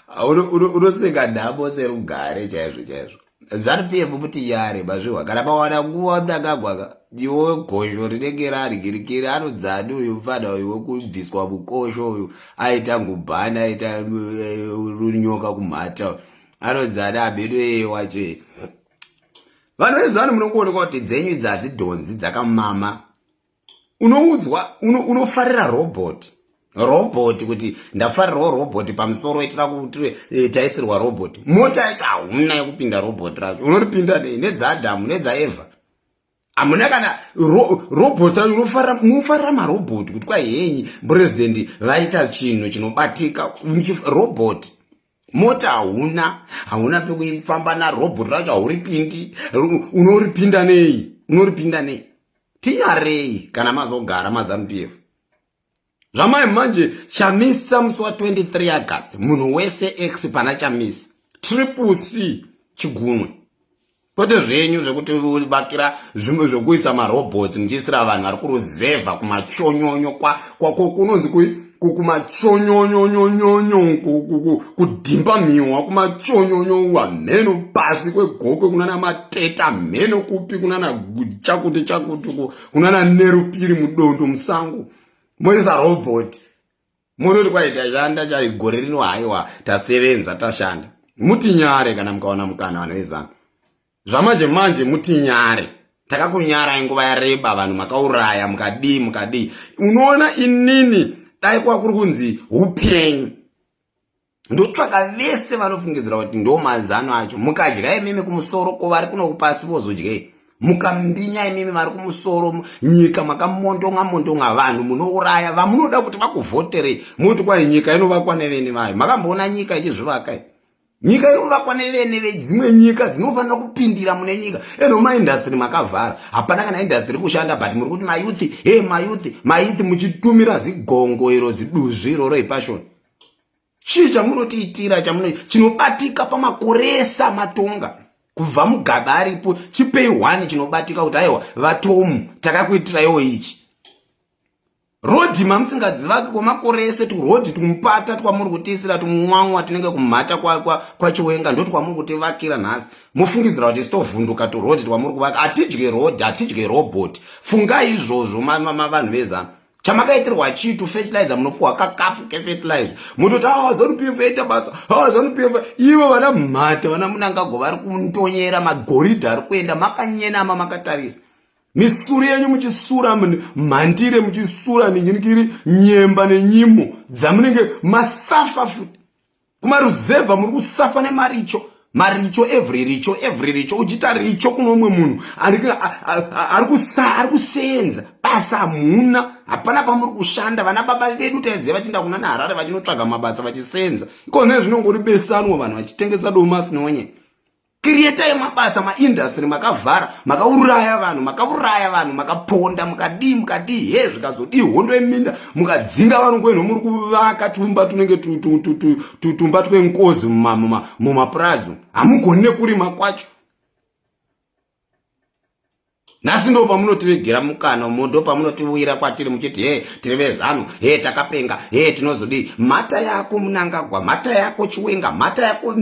Ah, unoseka nhamo serugare chaizvo chaizvo. ZANU PF muti yare mazvihwa kana mawana nguva mnangagwa iwe gosho rinenge rarigirikiri anodzani uyu mfana uyu wekubviswa mukosho uyu aita ngubhani aita eh, runyoka kumhata anodzani abedo eye wacho vanhu vezanu munongoonekwa kuti dzenyu idzi hadzidhonzi dzakamama unoudzwa unofarira uno robot robot kuti ndafarirawo robot pamusoro itira kuti eh, taisirwa robot mota yacho hauna yekupinda robot racho unoripinda nei nedzaadhamu nedzaevha hamuna kana robot racho unofarira munofarira marobot kuti kwai henyi purezidendi vaita chinhu chinobatika robot mota hauna hauna pekufamba narobot racho hauripindi unoripinda nei unoripinda nei tinyarei kana mazogara maZANU PF zvamai manje chamisa musi wa 23 August munhu wese x pana Chamisa Triple C chigunwe kwete zvenyu zvekuti vakira zvimwe zvekuisa marobots muchiisira vanhu vari kuruzevha kumachonyonyo kunonzi kumachonyonyonyonyonyo kudhimba mhiwa kumachonyonyo wamheno pasi kwegokwe kunana mateta mheno kupi kunana chakuti chakuti kunana nerupiri mudondo musango moisa robot munoti kwai tashanda chai gore rino haiwa tasevenza tashanda mutinyare kana mukawana mukana vanhu vezanu zvamanje manje mutinyare takakunyarai nguva yareba vanhu makauraya mukadii mukadii unoona inini dai kwakuri kunzi upenyu ndotsvaka vese vanofungidzira kuti ndo mazano acho mukadya imimi kumusoro ko vari kuno kupasi vozodyei mukambinya imimi vari kumusoro nyika makamondonga mondonga vanhu munouraya vamunoda kuti vakuvhoterei moti kwai nyika inovakwa nevene vayo makamboona nyika ichizvivaka nyika inovakwa nevene vedzimwe nyika dzinofanira kupindira mune nyika eno maindustry makavhara hapana kana industry kushanda but muri kuti mayouth he mayouth mayouth muchitumira zigongo iro ziduzvi iroro ipashoni chii chamunotiitira chamuno chinobatika pamakore ese amatonga kubva Mugabe aripo chipei one chinobatika kuti aiwa vatomu takakuitiraiwo ichi rodhi mamusingadzivaki kwemakore ese turodhi tumupata twamuri kutiisira tumwamwa tinenge kumhata kwachiwenga ndo twamuri kutivakira nhasi mufungidzira kuti sitovhunduka turodhi twamuri kuvaka hatidye rodhi hatidye robot fungai izvozvo vanhu vezanu chamakaitirwa chitu fertilizer munopuwa kakapu kefertilizer mototi ah ZANU PF yaita basa ah ZANU PF ivo vana mhata vana Mnangagwa vari kundonyera magoridhe ari kuenda makanyenama makatarisa misuri yenyu muchisura mhandire muchisura ninginikiri nyemba nenyimo dzamunenge masafa futi kumaruzevha muri kusafa nemaricho maricho every richo every richo uchiita richo kuno umwe munhu ari kusenza basa hamuna hapana pamuri kushanda vana baba vedu taiziva vachienda kuna naharare vachinotsvaga mabasa vachisenza iko ne zvinongori besanwa vanhu vachitengesa domasi neonye creatai mabasa maindustry makavhara makauraya vanhu makauraya vanhu makaponda mukadii mukadii he zvikazodii hondo yeminda mukadzinga vanhu kwenu muri kuvaka tumba tunenge tumba twengozi mumapurazi hamugoni nekurima kwacho nhasi ndo pamunotiregera mukana ndo pamunotiuyira kwatiri muchiti he tiri vezanu he takapenga he tinozodii mhata yako Mnangagwa mhata yako Chiwenga mhata yako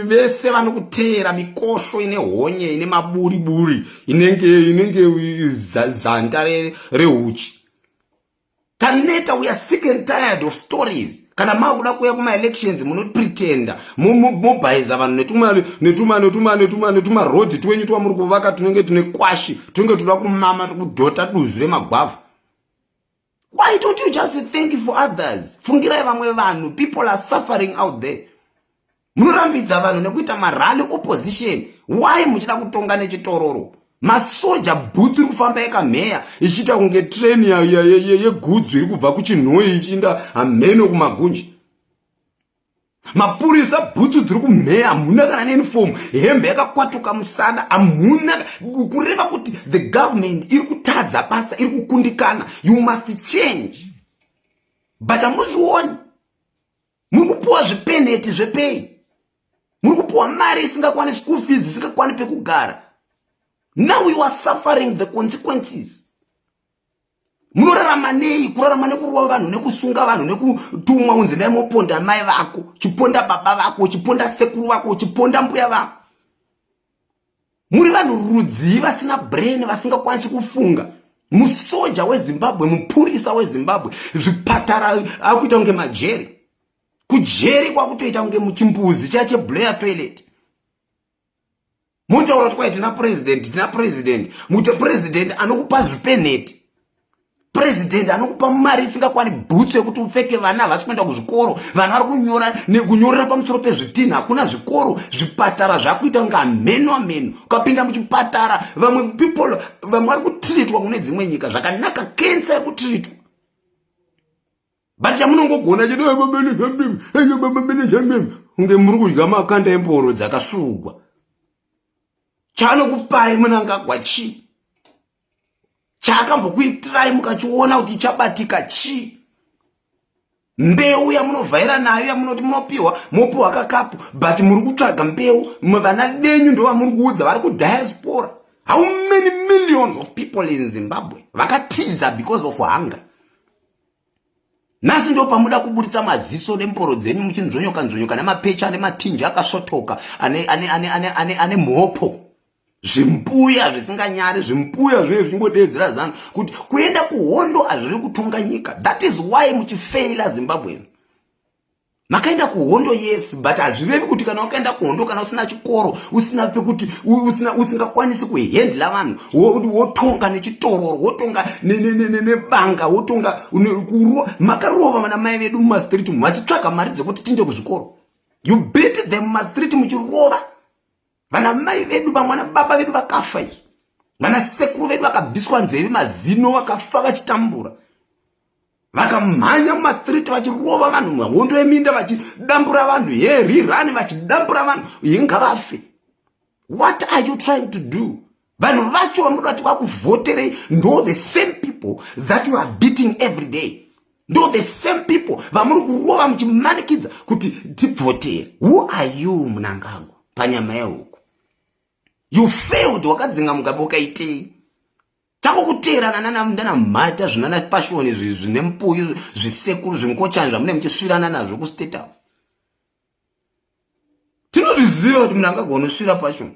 vese vanokuteera mikosho ine honye ine maburi buri inenge inenge zanda rehuchi taneta we are sick and tired of stories kana makuda kuuya kumaelections munopretenda mobhaiza vanhu netuma netuma netuma netumarodhi twenyu twamuri kuvaka tunenge tune kwashi tunenge tuda kumama tukudhota duzvi remagwavha why don't you just think for others fungirai vamwe vanhu people are suffering out there munorambidza vanhu nekuita marally opposition why muchida kutonga nechitororo masoja bhutsu iri kufamba yakamheya ichiita kunge treni yegudzu iri kubva kuchinhoi ichiinda hamheno kumagunji mapurisa bhutsu dziri kumheya hamuna kana neuniform hembe yakakwatuka musana hamuna kureva kuti the government iri kutadza basa iri kukundikana you must change but hamuzvioni muri kupuwa zvipeneti zvepei muri kupuwa mari isingakwani school fees isingakwani pekugara now you are suffering the consequences Munorarama nei? Kurarama nekurova vanhu, nekusunga vanhu, nekutumwa unzi ndai moponda mai vako, chiponda baba vako, chiponda sekuru vako, chiponda mbuya vako. Muri vanhu rudzii vasina brain, vasingakwanisi kufunga? Musoja weZimbabwe, mupurisa weZimbabwe, zvipatara akuita kunge majeri. Kujeri kwakutoita kunge muchimbuzi chiya cheblair toilet. Motaura kuti kwai tina president, tina president. Muti president anokupa zvipeneti, president anokupa mari isingakwani bhutsu yekuti upfeke. Vana havasi kuenda kuzvikoro, vana vari kunyora nekunyorera pamusoro pezvitinha. Hakuna zvikoro, zvipatara zvakuita kunge amheno amheno. Ukapinda muchipatara, vamwe people, vamwe vari kutreatwa kune dzimwe nyika zvakanaka, kensa iri kutreatwa, but chamunongogona chete kunge muri kudya makanda emboro dzakasvugwa. Chaanokupai Munangagwa chii? Chaakambokuitirai mukachiona kuti chabatika chii? Mbeu yamunovhaira nayo yamunoti munopiwa, mopiwa kakapu, but muri kutsvaga mbeu. Vana venyu ndo vamuri kuudza vari kudiaspora. How many millions of people in Zimbabwe vakatiza because of hunger? Nhasi ndo pamuda kuburitsa maziso nemboro dzenyu muchinzvonyoka nzvonyoka nemapecha nematinji akasvotoka ane, ane, ane, ane, ane, ane mhopo. Zvimbuya zvisinganyari, zvimbuya zvinenge zvichingodeedzera Zanu kuti kuenda kuhondo hazviri kutonga nyika. That is why muchifeila, Zimbabweans. Makaenda kuhondo, yes, but hazvirevi kuti kana wakaenda kuhondo, kana usina chikoro, usina pekuti usina, usingakwanisi kuhandla vanhu, wotonga nechitororo, wotonga nebanga, wotonga kurova. Makarova vana mai vedu mumastreet vachitsvaga mari dzekuti tiinde kuzvikoro. You beat them mumastreet muchirova vana mai vedu. Vamwe vana baba vedu vakafa izvo, vana sekuru vedu vakabviswa nzeve, mazino, vakafa vachitambura. Vakamhanya mumastreet vachirova vanhu, hondo yeminda, vachidambura vanhu, yerirani, vachidambura vanhu, ingavafe. What are you trying to do? Vanhu vacho vamunoda kuti vakuvhoterei ndo the same people that you are beating every day, ndo the same people vamuri kurova muchimanikidza kuti tibvotere. Who are you, Munangagwa? Panyama yehuku, you failed. Wakadzinga Mugabe, ukaitei? Takukuteerana nanamhata zvinana Passion, zvine mupuyu, zvisekuru zvingochani zvamune muchisvirana nazvo kuState House. Tinozviziva kuti munhu angagona usvira Passion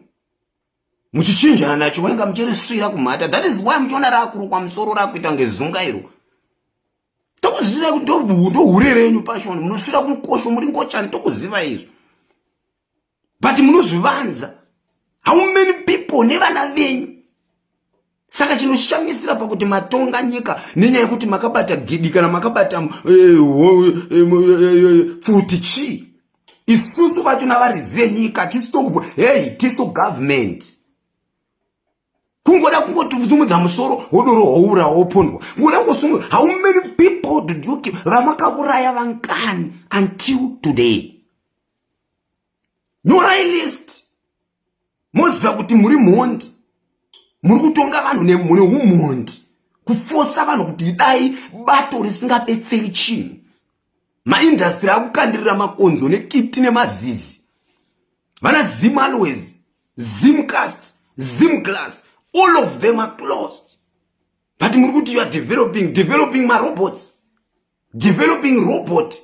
muchichinjana nacho, wainga muchirisvira kumhata. That is why muchiona raakurukwa musoro, raakuita ngezungairo. Tokuziva kuti ndohure renyu Passion, munosvira kumukosho, muri ngochani. Tokuziva izvo, but munozvivanza. How many people nevana venyu? Saka chinoshamisira pakuti matonga nyika nenyaya yekuti makabata gidi kana makabata pfuti chii? Isusu vacho navarizi venyika tisu, hei, tisu government. Kungoda kungotumudza musoro, wodoro woura, wopondwa. Kungoda kungosunga. How many people did you kill? Vamakauraya vangani until today? Nyorai list, moziva kuti muri mhondi, muri kutonga vanhu neumhondi, kufosa vanhu kuti idai bato risingabetseri chinhu. Maindustry akukandirira makonzo nekiti nemazizi. Vana Zim Always, Zimcast, Zimglass, all of them are closed, but muri kuti you are developing, developing marobots, developing robot.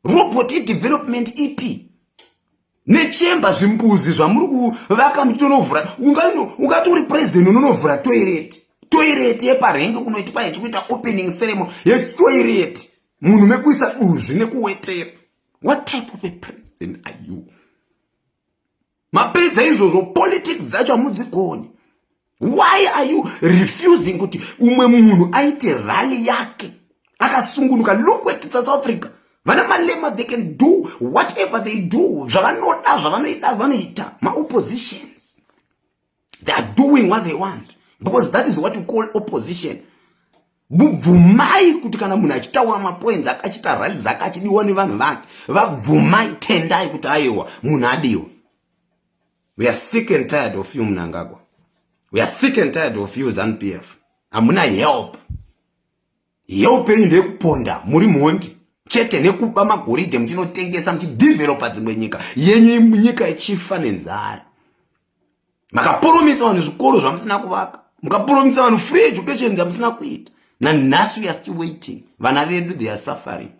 Robot idevelopment ipi? Nechemba zvimbuzi zvamuri kuvaka muchitonovhura. Ungati uri president, unonovhura toilet, toilet yeparengi kunoitwa yechikuita opening ceremony yetoilet, munhu mekuisa duzvi nekuwetera. What type of a president are you? Mapedza izvozvo, politics dzacho hamudzigoni. Why are you refusing kuti umwe munhu aite rally yake akasungunuka? Look at South Africa, vana Malema, they can do whatever they do, zvavanoda, zvavanoida vanoita. Maoppositions, they are doing what they want because that is what you call opposition. Mubvumai kuti kana munhu achitaura mapoints, akachita rally dzake, achidiwa nevanhu vake, vabvumai, tendai kuti aiwa, munhu adiwa. We are sick and tired of you, Mnangagwa. We are sick and tired of you, ZANU PF. Hamuna help. Help yenyu ndeyekuponda, muri mhondi chete, nekuba magoridhe muchinotengesa, muchidevelopa dzimwe nyika, yenyu nyika ichifa nenzara. Makapromisa vanhu zvikoro zvamusina kuvaka, mukapromisa vanhu free education dzamusina kuita. Nanhasi we are still waiting. Vana vedu, they are suffering.